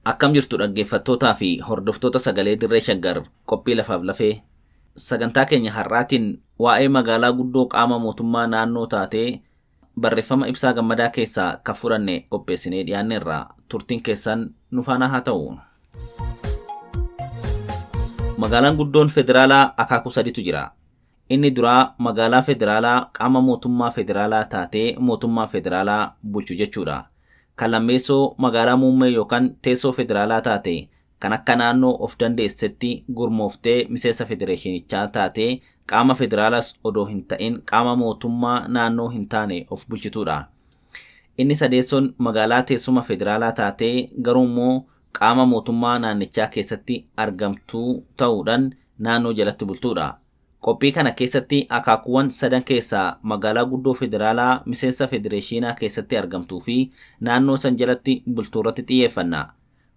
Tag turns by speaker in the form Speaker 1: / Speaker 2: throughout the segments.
Speaker 1: Akkam jirtu dhaggeeffattootaa fi hordoftoota sagalee Dirree Shaggar qophii lafaaf lafee sagantaa keenya har'aatiin waa'ee magaalaa guddoo qaama mootummaa naannoo taatee barreeffama Ibsaa Gammadaa keessaa kan fudhanne qopheessinee dhiyaanneerra turtiin keessan nu faana haa ta'u. Magaalaan guddoon federaalaa akaakuu sadiitu jira. Inni duraa magaalaa federaalaa qaama mootummaa federaalaa taatee mootummaa federaalaa bulchu jechuudha. Kan lammeessoo magaalaa muummee yookaan teessoo federaalaa taate kan akka naannoo of dandeessetti gurmooftee miseensa federeeshinichaa taatee qaama federaalaas odoo hin ta'in qaama mootummaa naannoo hin taane of bulchituudha. Inni sadeessoon magaalaa teessuma federaalaa taatee garuu immoo qaama mootummaa naannichaa keessatti argamtuu ta'uudhaan naannoo jalatti bultuudha. Qophii kana keessatti akaakuuwwan sadan keessaa magaalaa guddoo federaalaa miseensa federeeshinaa keessatti argamtuu fi naannoo san jalatti bultuu irratti xiyyeeffanna.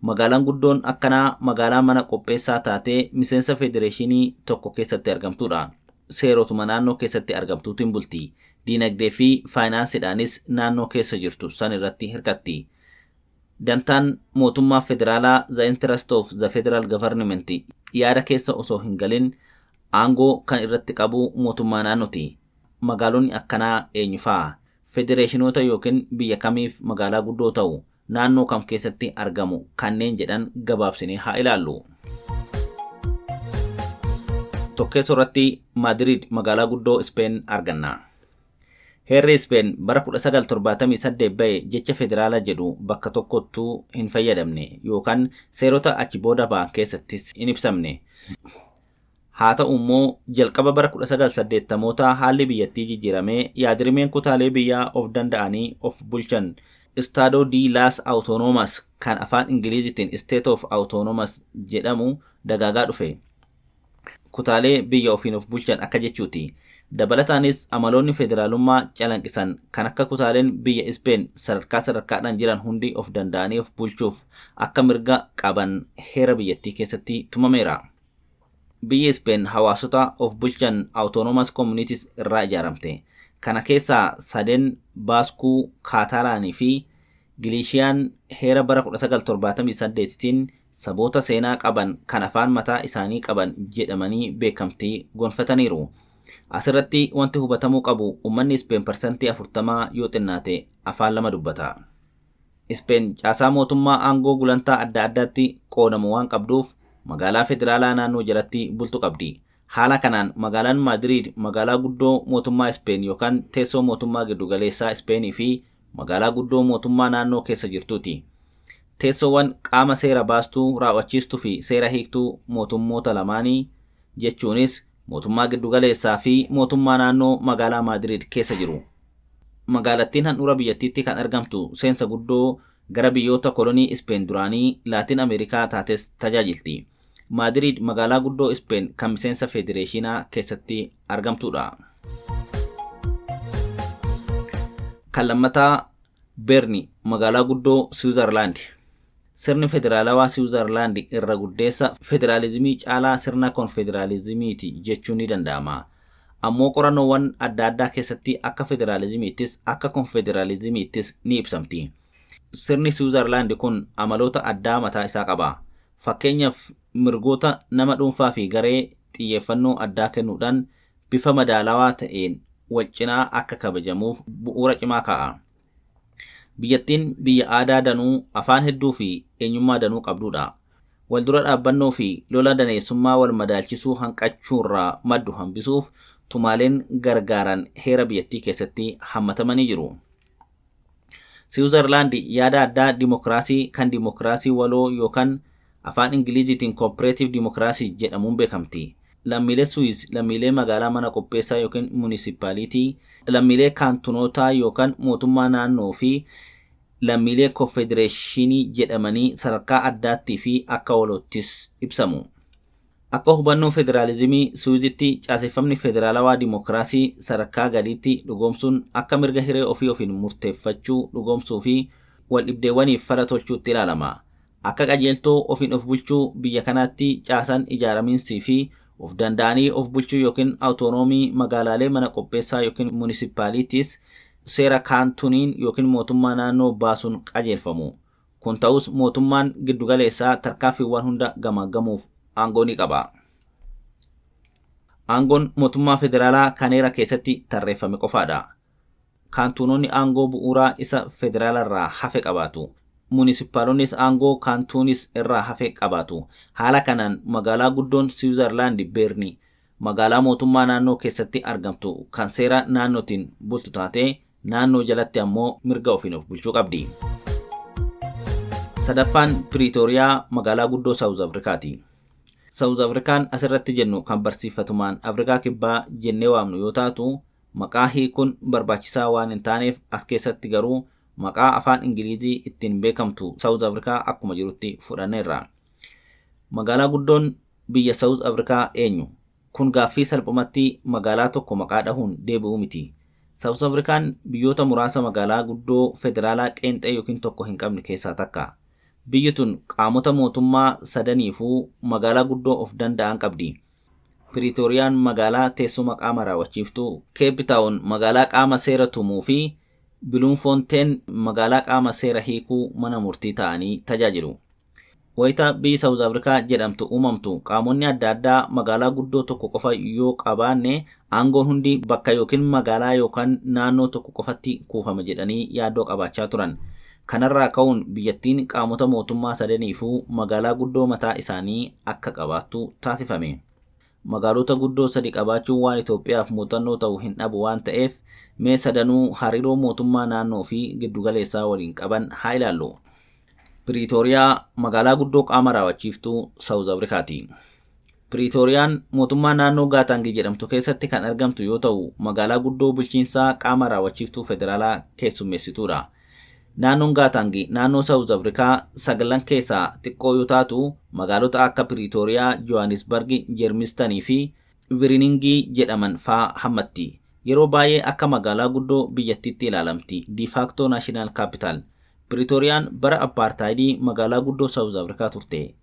Speaker 1: Magaalaan guddoon akkanaa magaalaa mana qopheessaa taatee miseensa federeeshinii tokko keessatti argamtuudha. Seerotuma naannoo keessatti argamtuutiin bulti. Diinagdee fi faayinaansiidhaanis naannoo keessa jirtu san irratti hirkatti. Dantaan mootummaa federaalaa the interest of the federal government yaada keessa osoo hin galin aangoo kan irratti qabu mootummaa naannooti. Magaalonni akkanaa eenyu fa'a? Federeeshinoota yookiin biyya kamiif magaalaa guddoo ta'u? Naannoo kam keessatti argamu? Kanneen jedhan gabaabsinee haa ilaallu. Tokkeessoo irratti Maadiriid magaalaa guddoo Ispeen arganna. Heerri Ispeen bara 1978 ba'e jecha federaalaa jedhu bakka tokkottuu hin fayyadamne yookaan seerota achi booda ba'an keessattis hin ibsamne. Haa ta'u immoo jalqaba bara 1980moota haalli biyyattii jijjiiramee yaadrimeen kutaalee biyyaa of danda'anii of bulchan Estado de las Autonomas kan afaan Ingilizitiin State of Autonomous jedhamu dagaagaa dhufe. Kutaalee biyya ofiin of bulchan akka jechuuti. Dabalataanis amaloonni federaalummaa calanqisan kan akka kutaaleen biyya Ispeen sadarkaa sadarkaadhaan jiran hundi of danda'anii of bulchuuf akka mirga qaban heera biyyattii keessatti tumameera. Biyyi Ispeen hawaasota of bulchan Autonomous Communities irraa ijaaramte. Kana keessaa sadeen Baaskuu, Kaatalaanii fi Giliishiyaan heera bara 1978tiin saboota seenaa qaban kan afaan mataa isaanii qaban jedhamanii beekamtii gonfataniiru. Asirratti wanti hubatamuu qabu uummanni Ispeen 40% yoo xinnaate afaan lama dubbata. Ispeen caasaa mootummaa aangoo gulantaa adda addaatti qoodamu waan qabduuf magaalaa federaalaa naannoo jalatti bultu qabdi. Haala kanaan magaalaan Maadiriid magaalaa guddoo mootummaa Ispeen yookaan teessoo mootummaa giddugaleessaa Ispeenii fi magaalaa guddoo mootummaa naannoo keessa jirtuuti. Teessoowwan qaama seera baastuu, raawwachiistuu fi seera hiiktuu mootummoota lamaanii jechuunis mootummaa giddugaleessaa fi mootummaa naannoo magaalaa Maadiriid keessa jiru. Magaalattiin handhuura biyyattiitti kan argamtu seensa guddoo gara biyyoota kolonii Ispeen duraanii Laatiin Ameerikaa taates tajaajilti. Maadiriid magaalaa guddoo Ispeen kan miseensa federeeshinaa keessatti argamtudha. Kan lammataa Beerni magaalaa guddoo Siwiizerlaand. Sirni federaalawaa Siwiizerlaand irra guddeessa federaalizimii caalaa sirna konfederaalizimiiti jechuun ni danda'ama. Ammoo qorannoowwan adda addaa keessatti akka federaalizimiittis akka konfederaalizimiittis ni ibsamti. Sirni Siwiizerlaand kun amaloota addaa mataa isaa qaba. Fakkeenyaaf mirgoota nama dhuunfaa fi garee xiyyeeffannoo addaa kennuudhaan bifa madaalawaa ta'een wal cinaa akka kabajamuuf bu'uura cimaa kaa'a. Biyyattiin biyya aadaa danuu, afaan hedduu fi eenyummaa danuu qabdudha. Wal dura dhaabbannoo fi lola daneessummaa wal madaalchisuu hanqachuurraa maddu hambisuuf tumaaleen gargaaran heera biyyattii keessatti hammatamanii jiru. Siwiizerlaand yaada addaa dimokiraasii kan dimokiraasii waloo yookaan afaan Ingiliziitiin cooperative democracy jedhamuun beekamti. Lammiilee Suwiis, lammiilee magaalaa mana qopheessaa yookiin munisippaaliitii, lammiilee kaantunootaa yookaan mootummaa naannoo fi lammiilee konfedereeshinii jedhamanii sadarkaa addaattii fi akka waloottis ibsamu. Akka hubannoo federaalizimii Suwiizitti caaseffamni federaalawaa dimokiraasii sadarkaa gadiitti dhugoomsuun akka mirga hiree ofii ofiin murteeffachuu dhugoomsuu fi wal dhibdeewwaniif fala tolchuutti ilaalama. Akka qajeeltoo ofiin of bulchuu biyya kanaatti caasaan ijaaramiinsii fi of danda'anii of bulchuu yookiin awutonoomii magaalaalee mana qopheessaa yookiin munisippaaliitiis seera kaantuniin yookiin mootummaa naannoo baasuun qajeelfamu. Kun ta'us mootummaan giddugaleessaa tarkaanfiiwwan hunda gamaaggamuuf aangoo ni qaba. Aangoon mootummaa federaalaa kan heera keessatti tarreeffame qofaadha. Kaantuunonni aangoo bu'uuraa isa federaalarraa hafe qabaatu. Munisipaalonnis aangoo kaantuunis irraa hafe qabaatu. Haala kanaan magaalaa guddoon Siwiizerlaand Beerni magaalaa mootummaa naannoo keessatti argamtu kan seera naannootiin bultu taatee naannoo jalatti ammoo mirga ofiin of bulchuu qabdi. Sadaffaan Piriitooriyaa magaalaa guddoo Saawuz Afrikaati. Saawuz Afrikaan asirratti jennu kan barsiifatumaan Afrikaa Kibbaa jennee waamnu yoo taatu, maqaa hiikuun barbaachisaa waan hin taaneef as keessatti garuu maqaa afaan Ingilizii ittiin beekamtu Saawuz Afrikaa akkuma jirutti fudhanneerra. Magaalaa guddoon biyya Saawuz Afrikaa eenyu? Kun gaaffii salphumatti magaalaa tokko maqaa dhahuun deebi'u miti. Saawuz Afrikaan biyyoota muraasa magaalaa guddoo federaalaa qeenxee yookiin tokko hin qabne keessaa takka. Biyyi tun qaamota mootummaa sadaniifuu magaalaa guddoo of danda'an qabdi. Piriitooriyaan magaalaa teessuma qaama raawwachiiftuu, Keepi Taawun magaalaa qaama seera tumuu fi Biluunfoonteen magaalaa qaama seera hiikuu mana murtii ta'anii tajaajilu. Wayita biyyi Saawuz Afrikaa jedhamtu uumamtu qaamonni adda addaa magaalaa guddoo tokko qofa yoo qabaanne aangoon hundi bakka yookiin magaalaa yookaan naannoo tokko qofatti kuufama jedhanii yaaddoo qabaachaa turan. Kanarraa ka'uun biyyattiin qaamota mootummaa sadaniifuu magaalaa guddoo mataa isaanii akka qabaattu taasifame. Magaalota guddoo sadi qabaachuun waan Itoophiyaaf muuxannoo ta'u hin dhabu waan ta'eef, mee sadanuu hariiroo mootummaa naannoo fi giddugaleessaa waliin qaban haa ilaallu. Piriitooriyaa magaalaa guddoo qaama raawwachiiftuu Saawuz Afrikaati. Piriitooriyaan mootummaa naannoo Gaataangi jedhamtu keessatti kan argamtu yoo ta'u, magaalaa guddoo bulchiinsaa qaama raawwachiiftuu federaalaa keessummeessituudha. Naannoon Gaataangi naannoo Saawuz Afrikaa sagalan keessaa xiqqoo yoo taatu, magaalota akka Piriitooriyaa, Johannesburg, Jeermistanii fi Viriningii jedhaman faa hammatti. Yeroo baay'ee akka magaalaa guddoo biyyattiitti ilaalamti. De facto national capital. Piriitooriyaan bara apartaayidii magaalaa guddoo Saawuz Afrikaa turte.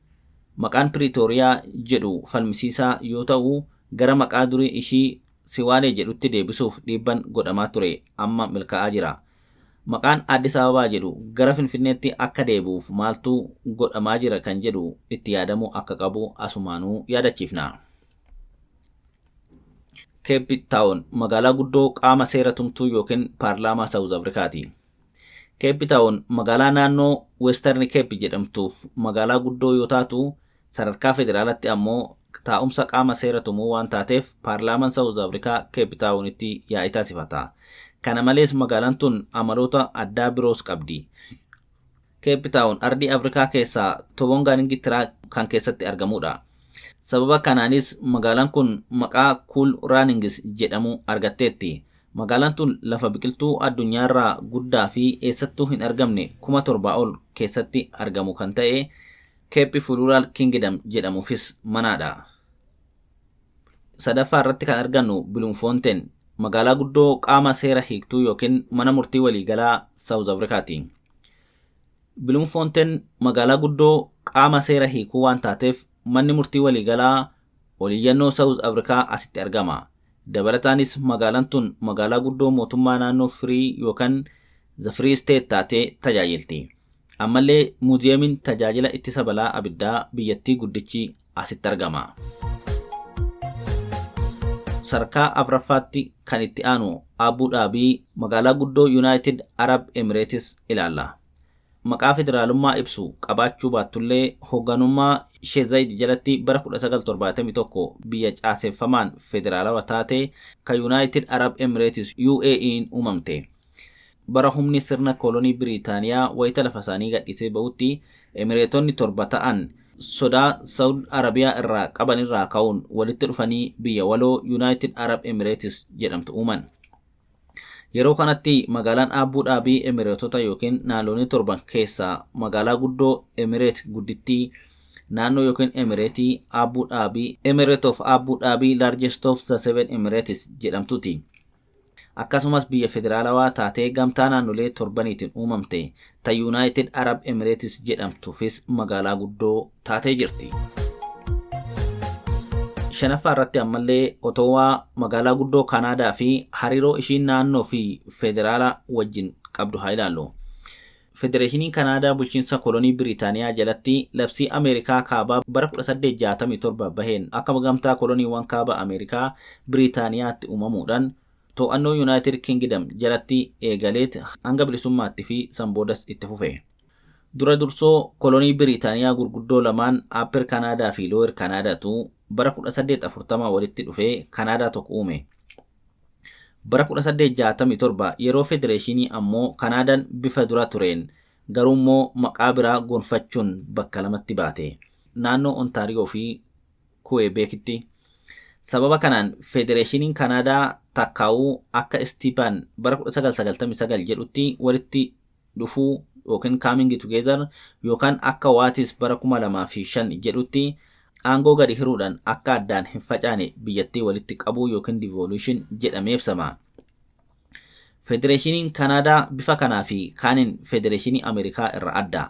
Speaker 1: Maqaan Piriitooriyaa jedhu falmisiisaa yoo ta'u, gara maqaa durii ishii Siwaalee jedhutti deebisuuf dhiibban godhamaa ture amma milkaa'aa jira. Maqaan Addis Ababaa jedhu gara Finfinneetti akka deebi'uuf maaltu godhamaa jira kan jedhu itti yaadamuu akka qabu asumaanuu yaadachiifna. Keepi Taawun magaalaa guddoo qaama seera tumtuu yookiin paarlaamaa Saawuz Afrikaati. Keepi Taawun magaalaa naannoo Weestarn Keep jedhamtuuf magaalaa guddoo yoo taatu, sadarkaa federaalatti ammoo taa'umsa qaama seera tumuu waan taateef paarlaamaan Saawuz Afrikaa Keepi Taawunitti yaa'ii taasifata. Kana malees magaalaan tun amaloota addaa biroos qabdi. Keepi Taawun ardii Afrikaa keessaa Tobongaan Tiraa kan keessatti argamudha. Sababa kanaanis magaalaan kun maqaa Kuul Raaningis jedhamu argatteetti. Magaalaan tun lafa biqiltuu addunyaarraa guddaa fi eessattuu hin argamne 7,000 ol keessatti argamu kan ta'e Keeppi Fuluuraal Kingdom jedhamuufis manaadha. Sadaffaa irratti kan argannu Biluunfoonteen magaalaa guddoo qaama seera hiiktuu yookiin mana murtii waliigalaa Saawuz Afrikaati. Biluunfoonteen magaalaa guddoo qaama seera hiikuu waan taateef manni murtii waliigalaa oliyyannoo Saawuz Afrikaa asitti argama. Dabalataanis magaalaan tun magaalaa guddoo mootummaa naannoo Firii yookaan The Free State taatee tajaajilti. Ammallee muuziyeemiin tajaajila ittisa balaa abiddaa biyyattii guddichi asitti argama. Sadarkaa afuraffaatti kan itti aanu Abuu Dhaabii magaalaa guddoo Yuunaayitid Arab Emireetis ilaalla. Maqaa federaalummaa ibsu qabaachuu baattullee hoogganummaa Sheezayid jalatti bara 1971 biyya caaseffamaan federaalawaa taate kan Yuunaayitid Arab Emireetis UAE'n uumamte. Bara humni sirna koolonii Biriitaaniyaa wayita lafa isaanii gadhiisee ba'utti Emireetonni torba ta'an sodaa Saawud Arabiyaa irraa qaban irraa ka'uun walitti dhufanii biyya waloo Yuunaayitid Arab Emireetis jedhamtu uuman. Yeroo kanatti magaalaan Abuu Dhaabii Emireetota yookiin naannolee torban keessaa magaalaa guddoo Emireet guddittii naannoo yookiin Emireetii Abuu Dhaabii, Emirate of Abuu Dhaabii, largest of the seven Emirates jedhamtuuti. Akkasumas biyya federaalawaa taatee gamtaa naannolee torbaniitiin uumamte ta Yuunaayitid Arab Emireetis jedhamtuufis magaalaa guddoo taatee jirti. Shanaffaa irratti ammallee Otowaa magaalaa guddoo Kanaadaa fi hariiroo ishiin naannoo fi federaala wajjin qabdu haa ilaallu. Federeeshiniin Kanaadaa bulchiinsa kolonii Biriitaaniyaa jalatti labsii Ameerikaa kaabaa bara 1867 baheen akka gamtaa koloniiwwan kaaba Ameerikaa Biriitaaniyaatti uumamuudhaan to'annoo Yuunaayitid Kingdom jalatti eegaleet hanga bilisummaatti fi sanboodas itti fufe. Dura dursoo kolonii Biriitaaniyaa gurguddoo lamaan Upper Kanaadaa fi Lower Kanaadaatu bara 1840 walitti dhufee Kanaadaa tokko uume. Bara 1867 yeroo federeeshinii ammoo Kanaadaan bifa dura tureen garuu immoo maqaa biraa gonfachuun bakka lamatti baate. Naannoo Ontaariyoo fi Kuwebeekitti. Sababa kanaan federeeshiniin Kanaadaa takkaa'uu akka Istiibaan bara 1999 jedhutti walitti dhufuu yookiin coming together yookaan akka Waatis bara 2005 jedhutti aangoo gadi hiruudhaan akka addaan hin facaane biyyattii walitti qabuu yookiin devolution jedhamee ibsama. Federeeshiniin Kanaadaa bifa kanaa fi kaaniin Federeeshinii Ameerikaa irraa adda.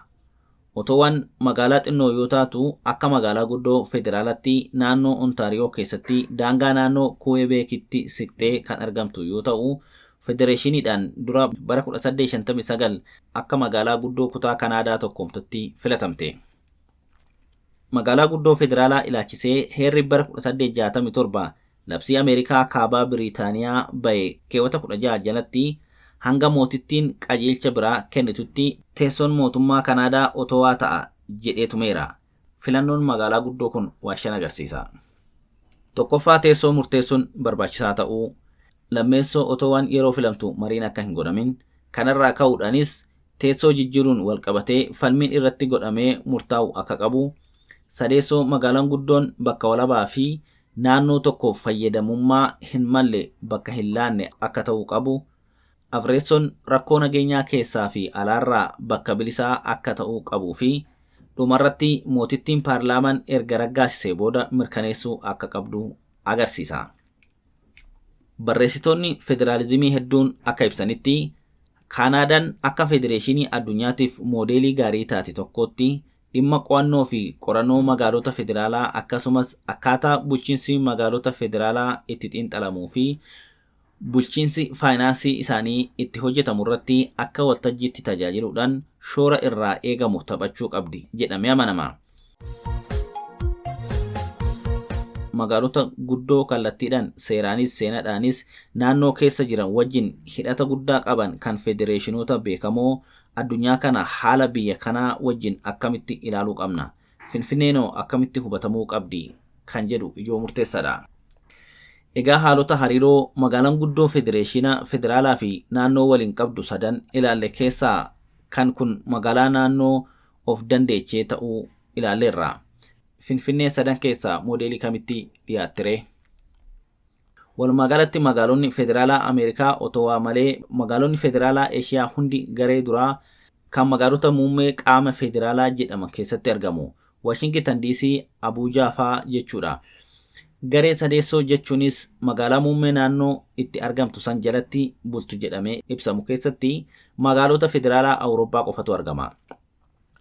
Speaker 1: Otowaan magaalaa xinnoo yoo taatu akka magaalaa guddoo federaalatti naannoo Ontaariyoo keessatti daangaa naannoo Kuwebeekitti siqxee kan argamtu yoo ta'u, federeeshiniidhaan dura bara 1859 akka magaalaa guddoo kutaa Kanaadaa tokkoomtutti filatamte. Magaalaa guddoo federaalaa ilaalchisee heerri bara 1867 labsii Ameerikaa kaabaa Biriitaaniyaa bahe keewwata 16 jalatti hanga mootittiin qajeelcha biraa kennitutti teessoon mootummaa Kanaadaa Otowaa ta'a jedhee tumeera. Filannoon magaalaa guddoo kun waa shan agarsiisa. Tokkoffaa, teessoo murteessuun barbaachisaa ta'uu, lammeessoo Otowaan yeroo filamtu mariin akka hin godhamin, kanarraa ka'uudhaanis teessoo jijjiiruun walqabatee falmiin irratti godhamee murtaa'u akka qabu, sadeessoo magaalaan guddoon bakka walabaa fi naannoo tokkoof fayyadamummaa hin malle bakka hin laanne akka ta'uu qabu, afreessoon rakkoo nageenyaa keessaa fi alaarraa bakka bilisaa akka ta'uu qabuu fi dhumarratti mootittiin paarlaamaan erga raggaasisee booda mirkaneessuu akka qabdu agarsiisa. Barreessitoonni federaalizimii hedduun akka ibsanitti Kaanaadaan akka federeeshinii addunyaatiif moodeelii gaarii taate tokkotti dhimma qo'annoo fi qorannoo magaalota federaalaa akkasumas akkaataa bulchiinsi magaalota federaalaa itti xiinxalamuu fi bulchiinsi faayinaansii isaanii itti hojjetamu irratti akka waltajjiitti tajaajiluudhaan shoora irraa eegamu taphachuu qabdi jedhamee amanama. Magaalota guddoo kallattiidhaan seeraanis seenaadhaanis naannoo keessa jiran wajjin hidhata guddaa qaban kan federeeshinoota beekamoo addunyaa kana haala biyya kanaa wajjin akkamitti ilaaluu qabna? Finfinneenoo akkamitti hubatamuu qabdi? Kan jedhu ijoo murteessaadha. Egaa haalota hariiroo magaalaan guddoo federeeshina federaalaa fi naannoo waliin qabdu sadan ilaalle keessaa kan kun magaalaa naannoo of dandeechee ta'uu ilaalleerra. Finfinnee sadan keessaa moodeelii kamitti dhiyaattiree? Walumaa galatti magaalonni federaalaa Ameerikaa Otowaa malee magaalonni federaalaa Eeshiyaa hundi garee duraa kan magaalota muummee qaama federaalaa jedhaman keessatti argamu. Waashingitan DC, Abuujaa fa'aa jechuudha. Garee sadeessoo jechuunis magaalaa muummee naannoo itti argamtu san jalatti bultu jedhamee ibsamu keessatti magaalota federaalaa Awurooppaa qofatu argama.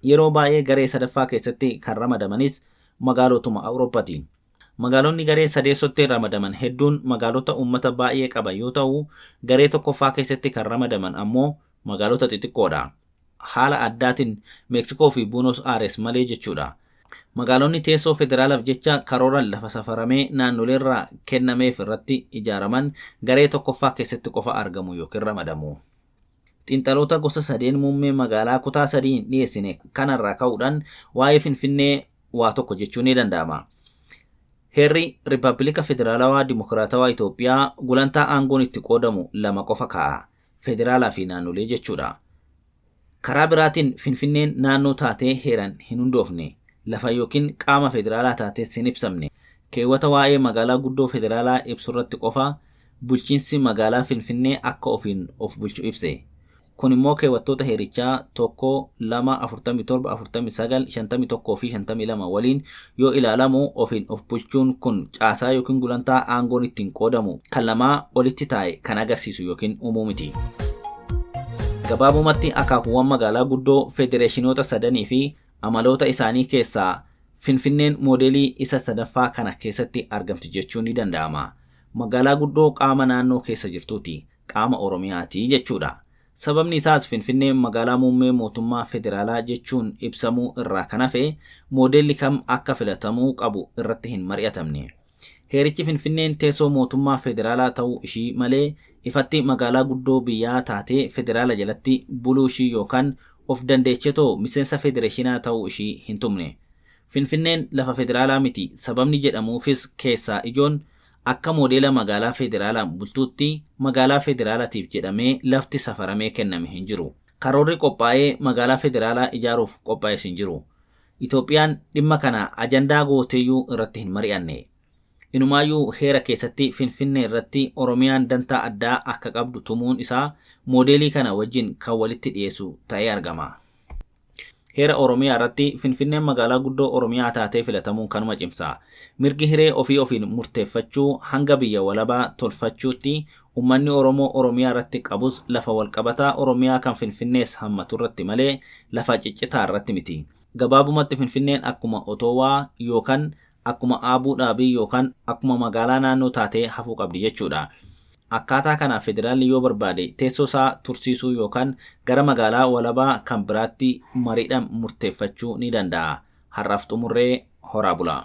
Speaker 1: Yeroo baay'ee garee sadaffaa keessatti kan ramadamanis magaalotuma Awurooppaati. Magaalonni garee sadeessotti ramadaman hedduun magaalota uummata baay'ee qaban yoo ta'u, garee tokkoffaa keessatti kan ramadaman ammoo magaalota xixiqqoodha. Haala addaatiin Meeksikoo fi Buunos Aires malee jechuudha. Magaalonni teessoo federaalaaf jecha karooraan lafa safaramee naannoleerraa kennameef irratti ijaaraman garee tokkoffaa keessatti qofa argamu yookiin ramadamu. Xiinxaloota gosa sadeen muummee magaalaa kutaa sadiin dhiyeessine kanarraa ka'uudhaan waa'ee Finfinnee waa tokko jechuun ni danda'ama. Heerri Riippaabilika Federaalawaa Dimokiraatawaa Itoophiyaa gulantaa aangoon itti qoodamu lama qofa kaa'a. Federaalaa fi naannolee jechuudha. Karaa biraatiin Finfinneen naannoo taatee heeraan hin hundoofne. Lafa yookiin qaama federaalaa taatees hin ibsamne. Keewwata waa'ee magaalaa guddoo federaalaa ibsurratti qofa bulchiinsi magaalaa Finfinnee akka ofiin of bulchu ibse. Kun immoo keewwattoota heerichaa 1, 2, 47, 49, 51 fi 52 waliin yoo ilaalamu ofiin of bulchuun kun caasaa yookiin gulantaa aangoon ittiin qoodamu kan lamaa olitti taa'e kan agarsiisu yookiin uumuu miti. Gabaabumatti akaakuuwwan magaalaa guddoo federeeshinoota sadanii fi amaloota isaanii keessaa Finfinneen moodelii isa sadaffaa kana keessatti argamti jechuun ni danda'ama. Magaalaa guddoo qaama naannoo keessa jirtuuti. Qaama Oromiyaati jechuudha. Sababni isaas Finfinneen magaalaa muummee mootummaa federaalaa jechuun ibsamuu irraa kan hafe moodeelli kam akka filatamuu qabu irratti hin mari'atamne. Heerichi Finfinneen teessoo mootummaa federaalaa ta'uu ishii malee ifatti magaalaa guddoo biyyaa taatee federaala jalatti buluu ishii yookaan of dandeechetoo miseensa federeeshinaa ta'uu ishii hin tumne. Finfinneen lafa federaalaa miti sababni jedhamuufis keessaa ijoon akka moodeela magaalaa federaalaan bultuutti magaalaa federaalaatiif jedhamee lafti safaramee kenname hin jiru. Karoorri qophaa'ee magaalaa federaalaa ijaaruuf qophaa'es hin jiru. Itoophiyaan dhimma kana ajandaa gooteeyyuu irratti hin mari'anne. Inumaayyuu heera keessatti Finfinnee irratti Oromiyaan dantaa addaa akka qabdu tumuun isaa moodeelii kana wajjin kan walitti dhiyeessu ta'ee argama. Heera Oromiyaa irratti Finfinneen magaalaa guddoo Oromiyaa taatee filatamuun kanuma cimsa. Mirgi hiree ofii ofiin murteeffachuu hanga biyya walabaa tolfachuutti uummanni Oromoo Oromiyaa irratti qabus lafa walqabataa Oromiyaa kan Finfinnees hammatu irratti malee lafa ciccitaa irratti miti. Gabaabumatti Finfinneen akkuma Otowaa yookaan akkuma Aabuu Dhaabii yookaan akkuma magaalaa naannoo taatee hafuu qabdi jechuudha. Akkaataa kanaaf federaalli yoo barbaade teessoo isaa tursiisuu yookaan gara magaalaa walabaa kan biraatti mariidhaan murteeffachuu ni danda'a. Har'aaf xumurree horaa bula.